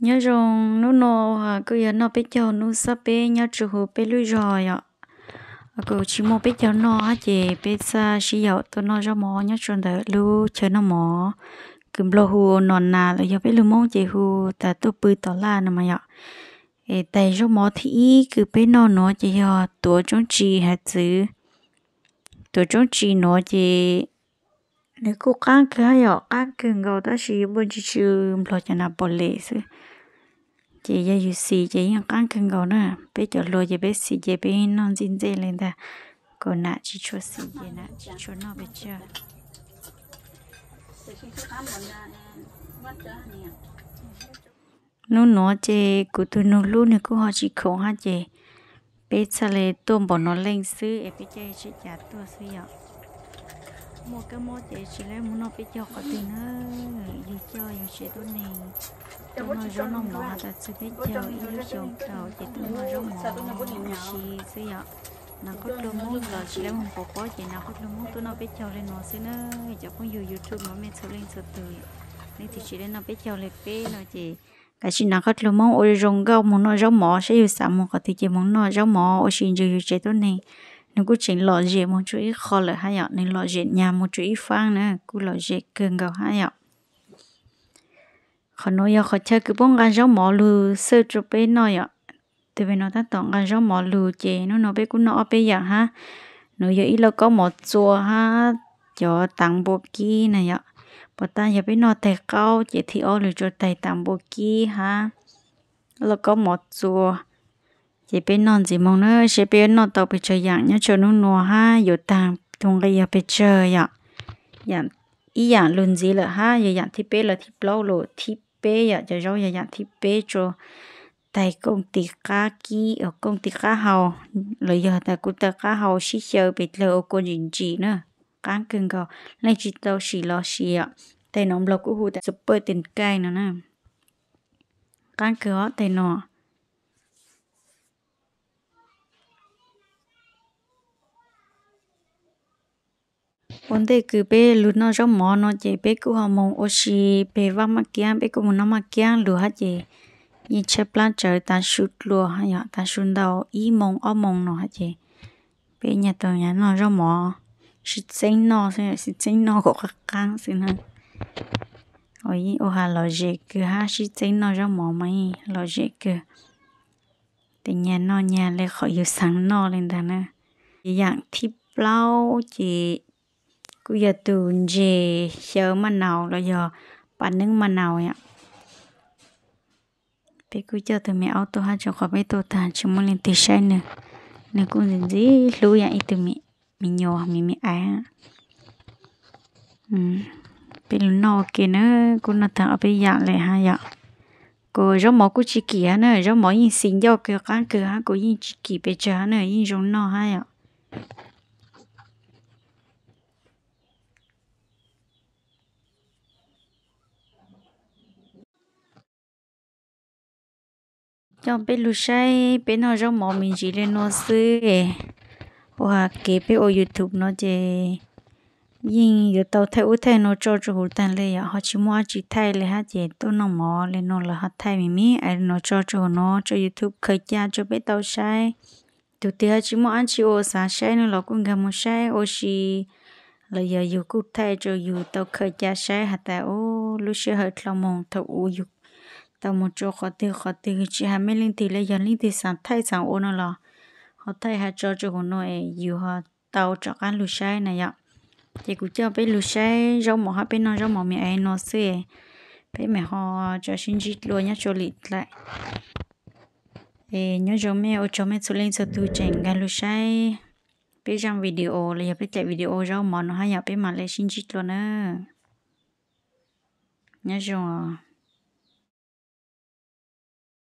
Nyob zoo, hnub no kuj yog noj peb caug hnub xab peb nyob rua huv peb lub zog yom. Kuj tsis muaj peb caug noj hab ces peb txhaj sib yaum tuaj noj zaub mov nyob rua ntawm lub chaw noj mov, kws nplog hu ua Nom Nas los yog peb lug Moob ces hu tas tuaj pw tom laj no mas yom. Es tais zaub mov thib ib kws peb noj nuav ces yog tuav tsoob tsi hab txwv. Tuav tsoob tsi nuav ces nws kuj qaab kawg hab yom, qaab kawg nkaus tab sis muaj ntsis tsw nplog cov nas pos les xwb. Ces yog yus xis ces yeej qaab kawg nkaus na. Peb cov hluas ces peb xis ces peb noj ntxij ntxej le ntag, kuas nam tsis tshua xis ces nam tsis tshua noj pes tsawg. Hnub nuav ces kuv tug nus hlub nws kuj ho tsis khoom hab ces peb txhaj le tuaj npaum no leej xwb es peb caij tsheb cav tuaj xwb yom. Muaj kab mob ces tsis le moog noj peb caug qhov twg na, yug coj yug tsev tuab neeg tuaj noj zaub noj mov has tas txug peb caug ib lub xyoo tau ces tuaj noj zaub mov si xwb yom. Nas qhaub dluag Moob los tsis le moog quas pob ces nas qhaub dluag Moob tuaj noj peb caug le nuav xwb na. Cov phooj ywg YouTube mej txhua leej txhua tug, leej twg tsis le noj peb caug le peb no ces kav tsij nas qhaub dluag Moob ua zoo nkauj moog noj zaub mov, saib yug xav moog qhov twg ces moog noj zaub mov ua si ntsug yug tsev tuab neeg. Nws kuj tseem lom zem moog tsua ib qho lawm hab yom, nws lom zem nyag moog tsua ib faab na, kuj lom zem kawg nkaus hab yom. Qhov nuav yog qhov chaw kws puab nqa zaub mov lug xwb rua peb noj yom. Tug pem nuav tab tom nqa zaub mov lug ces nub nuav peb kuj noj ob peb yaam hab. Nuav yog ib lauj kaub mov txua hab cov taav npua kib na yom. Puas tas yog peb noj taig qaub ces thib ob lug rua taig taav npua kib hab lauj kaub mov txua. Ces peb noj ntxiv moog na, saib peb yuav noj tau pes tsawg yaam nyob rua nub nuav hab yuav taag tug nqi yog pes tsawg yom. Yaam, ib yaam lug ntxiv lawm hab yog yaam thib peb los thib plaub los thib peb yom, cov zaub yog yaam thib peb rua taig kooj tiv qab kib, kooj tiv qab hau, los yog tas kuj taig qab hau sib xyaw pes dlawg ua kua ntsim ntsim na. Qaab kawg nkaus, leej tsis tau sim los sim yom. Taig nuav nplog kuj hu tas super tin kaij no na. Qaab kawg os taig nuav. Ua ntej kws peb lug noj zaub mov no ces peb kuj ho moog ua si peg vaj Maj Kiab, peb kuj moog noj Maj Kiab lug hab ces yeej tshaib plab tsawv tav su dlua hab yom, tav su ntau ib moos ob moos no hab ces peb nyag tau nyag noj zaub mov, sib txeeb noj xwb, sib txeeb noj kom qaab qaab xwb na. Ua has lom zem kawg hab sib txeeb noj zaub mov mas yeej lom zem kawg. Tes nyag noj nyag le qhov yug xaav noj le ntag na. Yaam thib plaub ces kuj yog tug ntses xyaw maj naus los yog pas neeb maj naus yom. Peb kuj coj tug me aub tuaj hab tsuas qhov peb tuaj taag tsis muaj leej twg saib nws. Nws kuj ntxim ntxim hlub yaam ib tug me nyuam me me ais. Peb lug noj ua ke na, kuj noj taag ob peb yaam le hab yom. Kuv zaub mov kuj tsis kim hab na, zaub mov yeej xis ncauj kawg qaab kawg hab kuv yeej tsis kim pes tsawg hab na, yeej zoo noj hab yom. Coj peb lug saib peb noj zaub mov me ntsis le nuav xwb. Ua has kev peb ua YouTube no ces yeej yuav tau thaij ub thaij nuav tso rua huv taag le yom, ho tsis muaj dlaab tsi thaij le hab ces tuaj noj mov le nuav lawv ho thaij me me ais nuav tso rua huv nuav rua YouTube khaws ca rua peb tau saib. Tug twg ho tsis muaj dlaab tsi ua xaav saib no los kuj nkag moog saib ua si, los yog yug kuj thaij rua yug tau khaws ca saib has tas ub lub sij hawm dlhau moog thaum ub yug tau moog rua qhov twg qhov twg, tsis has mej leej twg le yog leej twg xaav thaij xaav ua no los ho thaij has tso rua huv nuav es yug ho tau rov qaab lug saib na yom. Ces kuv coj peb lug saib zaub mov hab peb noj zaub mov me ais nuav xwb, peb mam ho rov sib ntsib dlua nyob rua lim dlaim. Es nyob zoo mej, ua tsaug mej txhua leej txhua tug tseem nkag lug saib peb zaaj video los yog peb daim video zaub mov no hab yom, peb mam le sib ntsib dlua na. Nyob zoo.